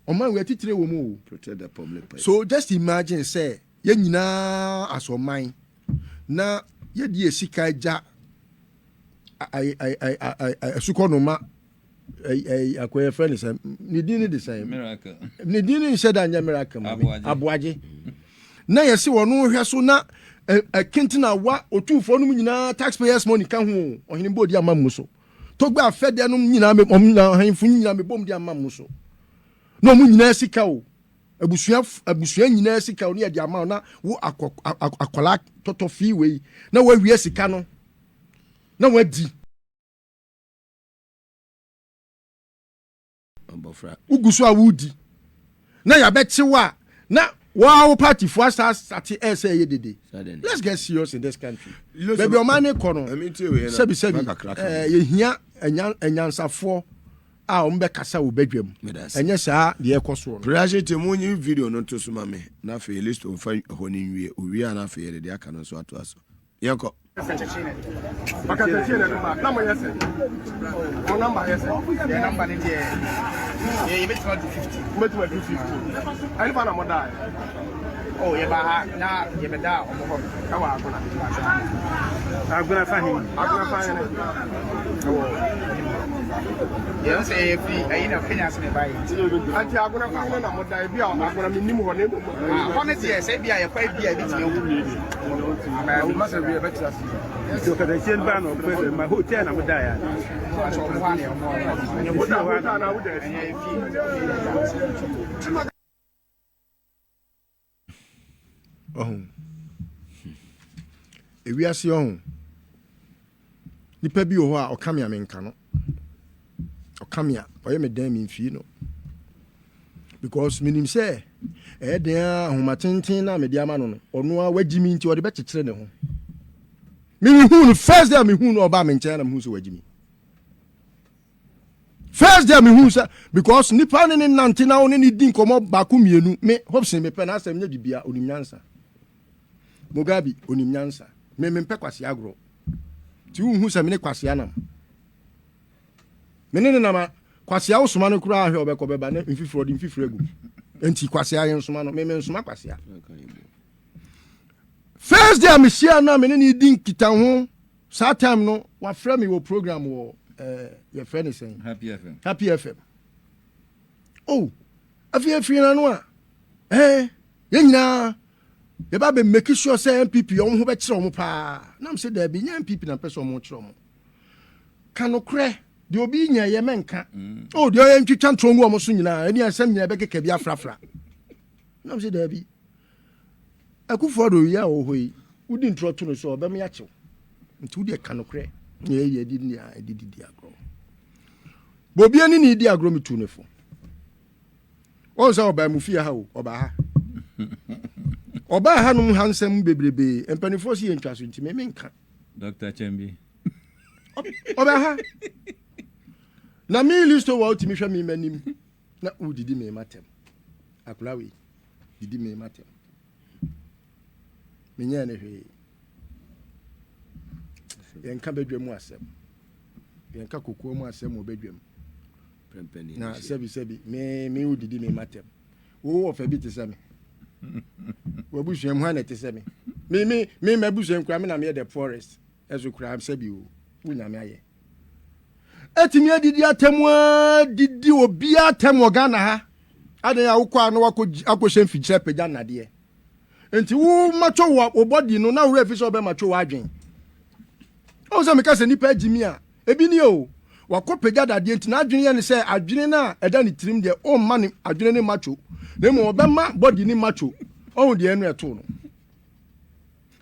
ɔman wei atitire wɔ mu o. Protect the public purse. So just imagine sɛ Yɛn nyinaa as ɔman na yɛde yɛ sika agya asukɔnoma akɔyɛ fɛ ne sɛ ne din ne de sɛn ne din ne nhyɛ da nyɛ miracle ma me aboagye na yɛse wɔn hwɛ so na ɛkentena wa otumfoɔ nom nyinaa taxpayers money ka ho ɔhene bɔ di ama mu so togbe afɛdeɛ nom nyinaa wɔn nyinaa ahemfo nyinaa mebom di ama mu so na wɔn nyinaa sika o Abusua abusua nyinaa sika ne yɛde ama wo na wo akɔ akwadaa tɔtɔ fii wei na wawia sika no na wadi. Wogu so a wodi na yɛabɛkye wo a na wɔa wo partyfoɔ asa asate ɛsɛ ɛyɛ dede. Let's get serious in this country. Baabi ɔman ne kɔ no sɛbi sɛbi ɛɛ yɛhia anyansafoɔ. a wɔbɛkasa wɔ badwam, ɛnyɛ saa deɛ ɛkɔ soɔ no. Prase te mo nyi video no nto so ma me na afei Listo mfa ɛhɔ no nwie, owie a na afei yɛde deɛ aka no nso atoa so. Yɛnkɔ. Ɔkatakyie na ɛde ba na mo yɛ sɛ mo namba yɛ sɛ. Yɛ namba ne deɛ yɛ yɛbɛtumi adu 50. Mobɛtumi adu 50. Ɛne fa na mo daeɛ. Oh yɛba ha na yɛbɛda ɔmo hɔ. Ɛwɔ Agona. Agona fa he? Agona fa he ne. Ɛwɔ yɛn sɛ yɛ fi ɛyi na Kenya ase na ɛba yɛ nti. Ati Agona fa he na mo da ebi a Agona mi nim hɔ na emu. Hɔ ne deɛ sɛ ebi a yɛkɔ ebi a ebi tumi ehu. Masa bi ɛbɛtena ase. Nti ɔkatakyie no baa na ɔpɛ sɛ ma hotel na mo da ya. Ɔmo hɔ a na ɔmo hɔ. Woda hotel na woda ɛnyɛ efi. Ɔho. Ewiase ɔho. Nipa bi wɔ hɔ a ɔka me a menka no. Ɔka me a ɔyɛ me dɛn memfii no. Because menim sɛ ɛyɛ den a ahoma tenten no a mede ama no no ɔno a wagyi me nti ɔde bɛkyekyere ne ho. Mehu no first day a mehu no ɔbaa me nkyɛn na mehu sɛ wagyi me. First day mehu sɛ because nipa ne ne nante na wo ne ne di nkɔmmɔ baako mmienu me Hobson mepɛ n'asɛm nyɛ bibia onim nyansa. Mugabe onim nyansa. Me mempɛ kwasea agorɔ. Ti wohu sɛ me ne kwasea nam. Me ne ne nam a kwasea wo soma no koraa ahwɛ ɔbɛkɔ bɛba ne mfifiri ɔde mfifiri agu. Nti kwasea yɛn soma no me me nsoma kwasea. First day a mehyia no a me ne ne di nkitaho Saa time no wafrɛ me wɔ program wɔ eh, yɛfrɛ ne sɛn? Happy FM. Happy FM. Oh, afei afiri na no a, eh, yɛn nyinaa yɛba bɛ make sure sɛ NPP wɔn ho bɛkyerɛ wɔn paa. Nam sɛ daabi nyɛ NPP na mpɛ sɛ wɔn kyerɛ wɔn. Ka nokorɛ deɛ obi nyɛ yɛ mɛnka. Oh, deɛ ɔyɛ ntwitwa ntorɔ ngu wɔn so nyinaa, ɛne asɛm nyinaa bɛkeka bi afrafra. Nam sɛ daabi. Akufo Addo yi a ɔwɔ hɔ yi, wodi ntorɔ to no so a, ɔbɛma yɛakye wo. Nti wo deɛ ka nokorɛ na yɛyɛ de nea ɛde didi agorɔ. Bɔ obi ani ne di agorɔ metu ne fo. Wɔn sɛ ɔbaa mu fie ha o, ɔbaa ha. Ɔbaa ha nom ha nsɛm bebrebe, mpanimfoɔ si yɛ ntwa so nti me menka. Dr. Chambi. Ɔbaa ha. Na me listo wɔ wotumi hwɛ me m'anim na wodidi me matɛm. Akwadaa wei. didi me matɛm. Menyɛɛ ne hwee. Yɛnka badwa mu asɛm. Yɛnka kokoa mu asɛm wɔ badwa mu. Na sɛbi sɛbi me me wodidi me matɛm. Wo wɔ fɛ bi te sɛ me. W'abusua mu hwan na ɛte sɛ me? Me me me m'abusua mu koraa me na meyɛ the poorest. Ɛso koraa sɛ bi o. Wo nyame ayɛ. Ɛtumi adidi atɛm aa didi obiara atɛm wɔ Ghana ha. Adan a wokɔ a na wakɔ akɔhyɛ mfikyire apagya nnadeɛ. Nti wo matwo wɔ wo body no na wo werɛ fi sɛ ɔbɛ matwo w'adwen. Ɔhu sɛ meka sɛ nipa agyimi a Ebi nie o, wakɔ pagya dadeɛ nti n'adwene yɛ no sɛ adwene no a ɛda ne tirim deɛ ɔmma ne adwene no mma two na mmom ɔbɛma body no mma two. Ɔhu deɛ ɛno ɛtoo no.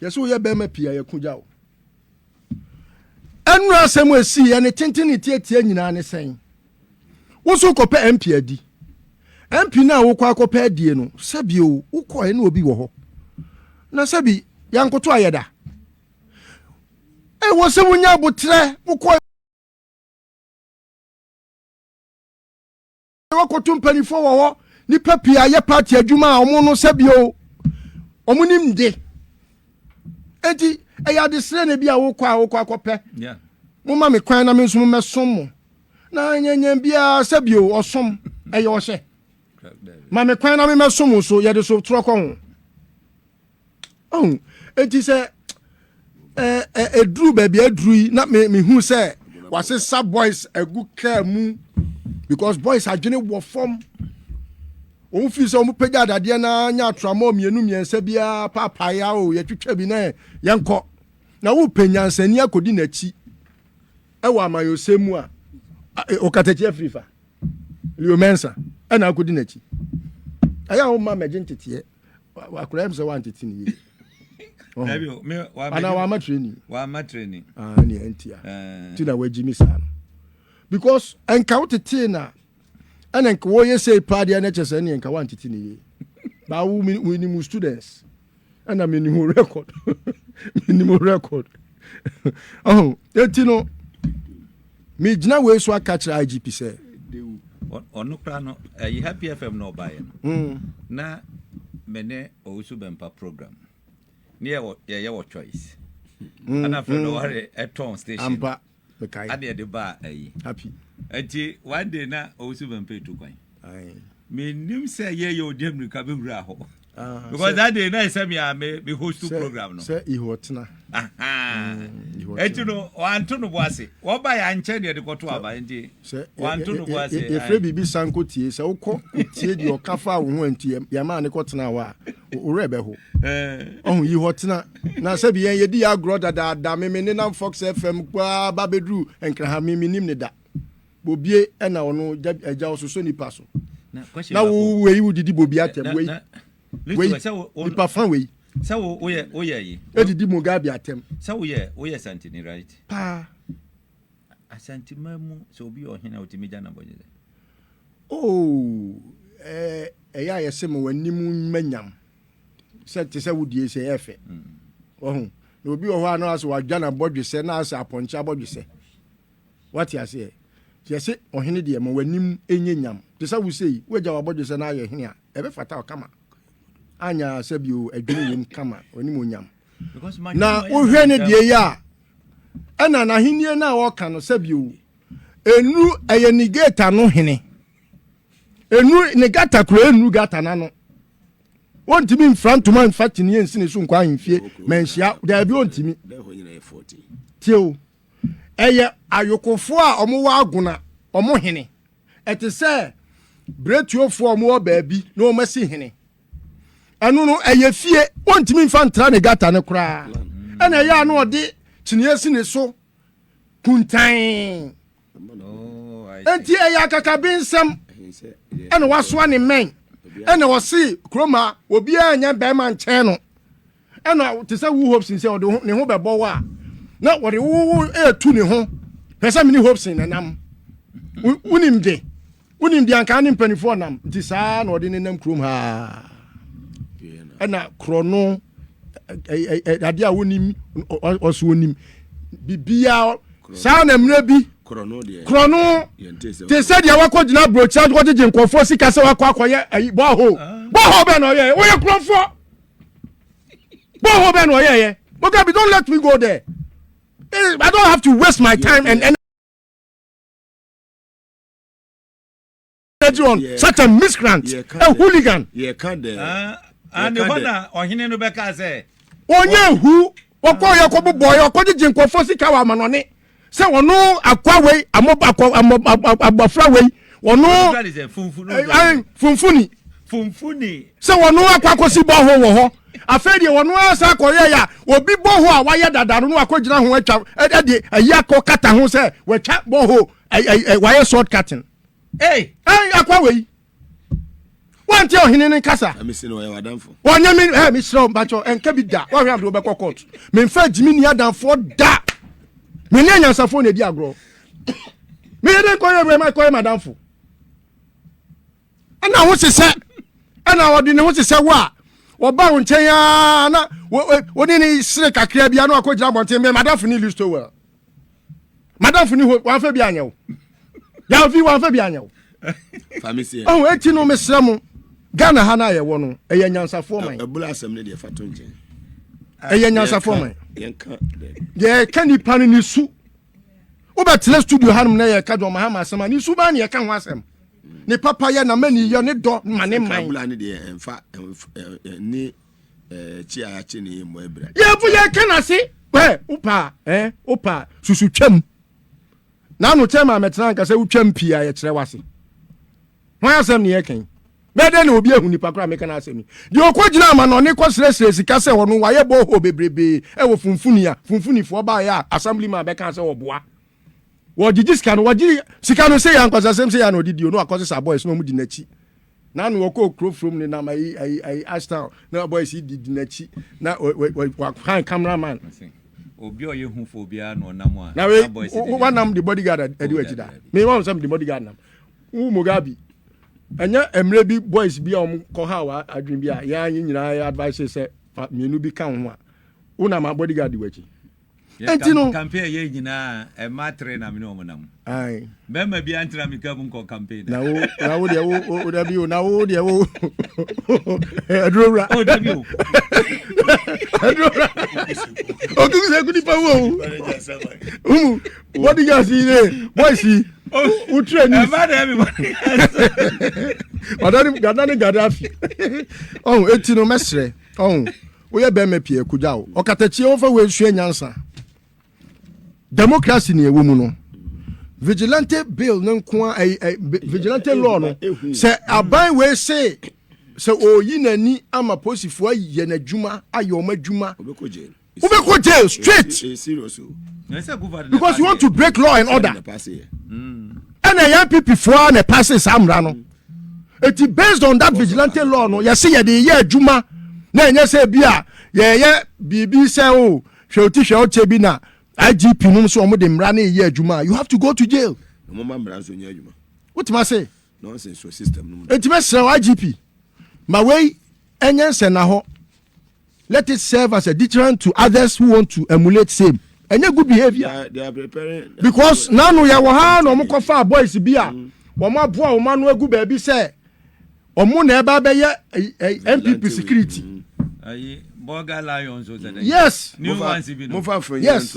Yɛ sɛ woyɛ bɛrima pii a yɛko gya wo. Ɛno asɛm a ɛsii ɛne tenten ne tiatia nyinaa ne sɛn? Wo nso wokɔpɛ MP adi. MP no a wokɔ akɔpɛ adie no, sɛbi o, wokɔɛ ne obi wɔ hɔ. Na sɛbi yɛnkoto ayɛ da. Ɛwɔ sɛ wonya aboterɛ wokɔ wakɔto mpanimfoɔ wɔ hɔ nipa pii ayɛ party adwuma a wɔn no sɛbio wɔn nim de eti ɛyɛ adesrɛ na bi a wokɔ a wokɔ akɔpɛ mo ma me kwan na me nso mo mɛsom mo na nyɛnyɛn biara sɛbio ɔsom ɛyɛ ɔhyɛ ma me kwan na me mɛsom mo so yɛde so torɔ kɔ ho. Ɔhu, enti sɛ ɛduru baabi aduru yi na mehu sɛ wasesa boys agu kaa mu because boys adwene wɔ fam. Wɔn fi sɛ wɔn pagya adadeɛ na nya atramɔ mmienu mmiɛnsa biara paapae a o yɛtwitwa bi na yɛnkɔ. Na wopɛ nyansani akɔdi n'akyi ɛwɔ amanyɔsɛm mu a ɔkatakyi afiri fa. Leo Mensah ɛna akɔdi n'akyi. Ɛyɛ a wɔma mɛgye nteteɛ. Akwadaa yɛ sɛ wantete ne yie. Anaa wama training. Wama training. Ah, ne ɛnti a. Ti na wagyi mi saa no. Because nka wotetee na ɛna nka wɔyɛ sei paa deɛ na kyɛ sɛ ɛne nka wantete ne yie. Ba wo mi ni mu students. Ɛna mi ni mu record. Mi ni mu record. Ɔho, eti no mi gyina wei so aka kyerɛ IGP sɛ. Ɔno koraa no, ɛyi Happy FM na ɔbaeɛ no. Mm. Na me ne Owusu Bɛmpa program. Ne yɛ yɛyɛ wɔ choice. Mm. Ɛna afei no wɔre ɛtɔn station. Ampa, mekae. Ade ɛde baa ayi. Happy. Nti one day na Owusu Bɛmpa etu kwan. Menim sɛ yɛyɛ odi mmirika bɛwura hɔ. Ah, because that day na ɛsɛ me a me me host program no. Sɛ ihu ɔtena. Eti no wanto no bo ase. Wɔba yɛ ankyɛ deɛ de kɔto aba nti wanto no bo ase. Yɛfrɛ biribi sanko tie sɛ wokɔ tie deɛ ɔka fa wo ho nti yɛmaa ne kɔtena hɔ a wo werɛ bɛho. Ɔho yi hɔ tena na sɛbi yɛn yɛdi yɛ agorɔ dadaada me me nenam Fox FM koraa ba bɛduru Nkraha me menim ne da. Bobie ɛna ɔno agya ɔsosɔ nipa so. Na wo wei wo didi bobie atɛm wei wei nipa fa wei. Sɛ wo woyɛ woyɛ yi. Edidi Mugabe atɛm. Sɛ woyɛ woyɛ Santini right? Paa. Asantima mu sɛ obi yɛ ɔhene a otumi gya n'abɔgye dɛ. Oh ɛɛ ɛyɛ a yɛsɛ ma w'anim mma nyam sɛ te sɛ wo die sɛ ɛyɛ fɛ. Wahu na obi wɔ hɔ a na asɛ wadwa n'abɔdwesɛ na asɛ apɔnkye abɔdwesɛ. Wate aseɛ? Nti yɛse ɔhene deɛ ma w'anim nyɛ nyam. Te sɛ wo sei, woagya w'abɔdwesɛ na ayɛ hene a, ɛbɛfata wo kama. Anya sɛ bio adwene wom kama, w'anim onyam. Na wohwɛ ne deɛ yi a, ɛna n'ahennie no a ɔka no sɛ bio, ɛnuru ɛyɛ ne gate ano hene. Ɛnuru ne gata kura ɛnuru gata n'ano. Wɔntumi mfira ntoma mfa kyiniiɛ nsi ne so nkɔ ahemfie manhyia daabi ɔntumi. Tie o. Ɛyɛ ayokofoɔ a wɔwɔ agona, wɔn hene. Ɛte sɛ berɛtuofoɔ a wɔwɔ baabi na wɔasi hene. Ɛno no, ɛyɛ fie, wɔntumi mfa ntra ne gata no koraa. Ɛna ɛyɛ a na ɔde kyiniiɛ si ne so kuntann. Enti ɛyɛ akakabensɛm ɛna wasoa ne mmɛn ɛna ɔse kuroma obiara nyɛ bɛrima nkyɛn no. Ɛna te sɛ wo Hobson sɛ ɔde ne ho bɛbɔ wo a na wɔde wo ɛɛtu ne ho pɛ sɛ mene Hobson na nam wonim de wonim de anka ne mpanimfoɔ nam nti saa na ɔde ne nam kurom ha ɛna korɔ no adeɛ a wonim ɔso onim biribiara saa na mmerɛ bi korɔ no te sɛ deɛ wakɔ gyina aburokyire akɔgyegye nkurɔfoɔ sika sɛ wakɔ akɔyɛ ayi bɔɔho bɔɔho bɛn na ɔyɛ woyɛ korɔmfoɔ Borehole bɛn na ɔyɛɛyɛ? Mugabe, don't let me go there. Eh, I don't have to waste my time and energy on such a miscreant, a hooligan. Yɛka dɛ. Ah, ne hɔ na ɔhene no bɛka sɛ. Ɔnyɛ hu ɔkɔ yɛ kɔ bobɔ yɛ ɔkɔ gyegye nkurɔfoɔ sika wɔ amanɔne sɛ ɔno akwa wei amɔba akɔ amɔ abɔfra wei ɔno funfuni funfuni sɛ ɔno akɔ akɔsi bɔho wɔ hɔ afei deɛ ɔno asa akɔyɛ yɛ a obi bɔho a wayɛ dada no no akɔgyina ho atwa ɛde ayi akɔ kata ho sɛ watwa bɔho wayɛ short cutting Hey! Ɛn akwa wei. Wante ɔhene ne kasa. Wɔnyɛ me ɛ mesrɛ wo mpakyɛ ɛnka bi da. Wɔhwɛ abde wobɛkɔ court. Memfa gyimi ni adamfoɔ da. Me ne anyansafoɔ na ɛdi agorɔ. Meyɛ dɛ nkɔyɛ wei ma kɔyɛ madamfo. Ɛna ho sesɛ ɛna ɔde ne ho sesɛ wo a wɔba wo nkyɛn aa na wo ne ne sere kakra bi a na wakɔgyina abɔnten mɛ madamfo ne Listowel. Madamfo ni hɔ wamfa bi anyɛ wo. Yàfi wamfa bi anyɛ wo. Ɔho eti no mesrɛ mo Ghana ha no a yɛwɔ no ɛyɛ nyansafoɔ man. Ɛbula asɛm no deɛ fa to nkyɛn. Ɛyɛ nyansafoɔ man. Yɛka nipa no ne su. Wobɛtena studio hanom na yɛka John Mahama asɛm a ne su baa ne yɛka ho asɛm. Ne papa yɛ na mani yɛ ne dɔ ma ne man. Ɛbula no deɛ ɛmfa ne kyi a yɛakye ne yɛ mmɔ abira. Yɛfo yɛka n'ase ɛ wopa ɛ wopa susu twam. N'ano kyɛ maa mɛtena nka sɛ wotwam pii a yɛkyerɛ w'ase. Hwan asɛm ne yɛka yi? Bɛyɛ dɛn na obi ahu nipa koraa meka n'asɛm yi? Deɛ ɔkɔgyina amanɔne kɔsrɛsrɛ sika sɛ ɔno wayɛ borehole bebrebee ɛwɔ Funfuni a Funfunifoɔ baeɛ a assemblyman bɛkaa sɛ ɔboa. Wɔgyegye sika no, wɔgye sika no sɛ yɛ ankwasasɛm sɛ yɛ na ɔde di o na wakɔsesa boys na wɔn di n'akyi. Na na wɔkɔ kuro from ne nam ayi ayi ayi ashtown na boys yi di di n'akyi na wahan camera man. Obi a ɔyɛ hufo biara na ɔnam a. Na wei wanam de bodyguard adi w'akyi da. Me wɔn sɛ de bodyguard nam. Wo Mugabe ɛnyɛ mmerɛ bi boys bi a wɔn kɔ ha wa adwene bi a yɛn anyi nyinaa yɛ advice sɛ fa mmienu bi ka ho a wonam a bodyguard di w'akyi. Enti no. Campaign yɛ nyinaa ɛma tere na mene wɔn nam. Ayi. Bɛrima bi antena mi ka mu nkɔ campaign. Na wo na wo deɛ wo wo dabi o na wo deɛ wo aduro wura. O dabi o. Aduro wura. Okuku sɛ kuni pa wo o. Umu bodyguards yi ne boys yi. Wo train ni. Ɛma na ɛmi bodyguards. Ɔdani gadani Gaddafi. Ɔhun eti no mɛsrɛ ɔhun. Woyɛ bɛrima pii akogya wo. Ɔkatakyie wɔmfa wei nsua nyansa. Democracy ni ɛwɔ mu no. Vigilante bill no nko a vigilante law no sɛ aban wei se sɛ ɔyi n'ani ama polisifoɔ ayɛ n'adwuma ayɛ wɔn adwuma. Wobɛkɔ jail straight. Because you want to break law and order. Ɛna ɛyɛ NPP foɔ a na ɛpaase saa mmara no. Eti based on that vigilante law no yɛse yɛde yɛ adwuma na ɛnyɛ sɛ bi a yɛyɛ biribi sɛ o oh, hwɛ oti hwɛ ɔkyɛ bi na IGP nom sɛ wɔn de mmara no yɛ adwuma you have to go to jail. Wotuma se. Eti mɛsrɛ wo IGP ma wei ɛnyɛ nsɛnahɔ. Let it serve as a deterrent to others who want to emulate same. Ɛnyɛ good behaviour. Because nanu yɛ wɔ ha na wɔn kɔfa boys bi a mm. wɔn aboa wɔn ano agu baabi sɛ wɔn na ɛba abɛyɛ NPP security. Mm. Burger Lions. Yes. New ones bi no. Yes.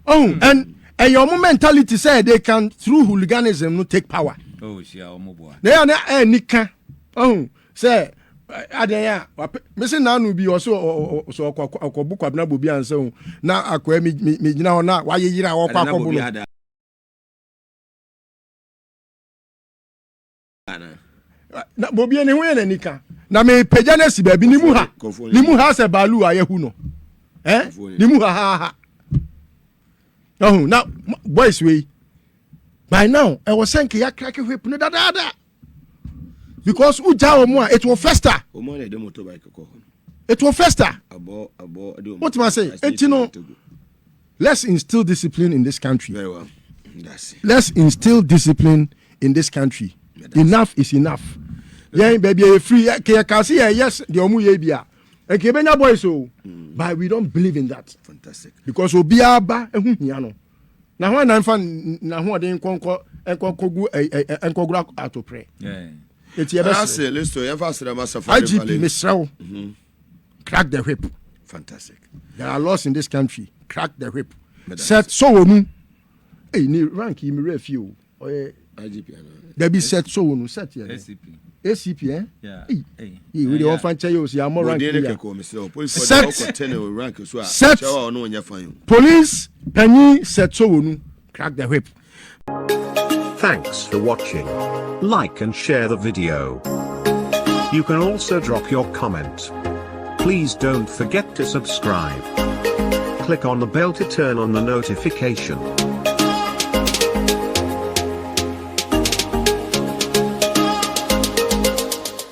Oh, mm. and ɛyɛ wɔn mentality sɛ they can through hooliganism no take power. Oh, si a wɔn boa. Na yɛ na ɛni ka. Oh. Sɛ adeɛ a wapɛ mese naanu bi ɔso ɔsɛ ɔkɔ ɔkɔbo kwabena bobi ansa o na akɔɛ mi mi mi gyina hɔ na wayeyere a ɔkɔ akɔbo no. Na bobie ne ho yɛ n'ani ka na mepagya no asi baabi ne mu ha ne mu ha sɛ baalu a yɛhu no eh ne mu ha ha ha ɔho na boys wei by now ɛwɔ sɛ nka yɛakrake whip no dadaada because wogya wɔn a it will fester it will fester wotuma se eti no let's instill discipline in this country Very well. let's instill discipline in this country enough is enough yɛn baabi a yɛfiri yɛ ka se yɛ yɛ deɛ ɔmo yɛ bi a nka yɛbɛnya boys o mm. but we don't believe in that Fantastic. because obiara ba ehu hia no. Na hwan na nfa n'ahoɔden nkɔnkɔ nkɔnkɔgu nkɔgoro atoprɛ. Eti yɛ bɛ srɛ. Listo yɛn fa srɛ ma safari IGP mesrɛ wo. Mhm. Crack the whip. Fantastic. There are laws in this country. Crack the whip. Sɛ so wɔ mu. Eyi ni rank yi mi rɛ fi o. Ɔyɛ. Dabi Seth Sowonu Seth yɛ dɛ ACP eh? Ei wei deɛ wɔmfa nkyɛ yɛ o sɛ yɛammɔ rank yi a. Seth Seth Police panyin Seth Sowonu crack the whip. Thanks for watching. Like and share the video. You can also drop your comment. Please don't forget to subscribe. Click on the bell to turn on the notification.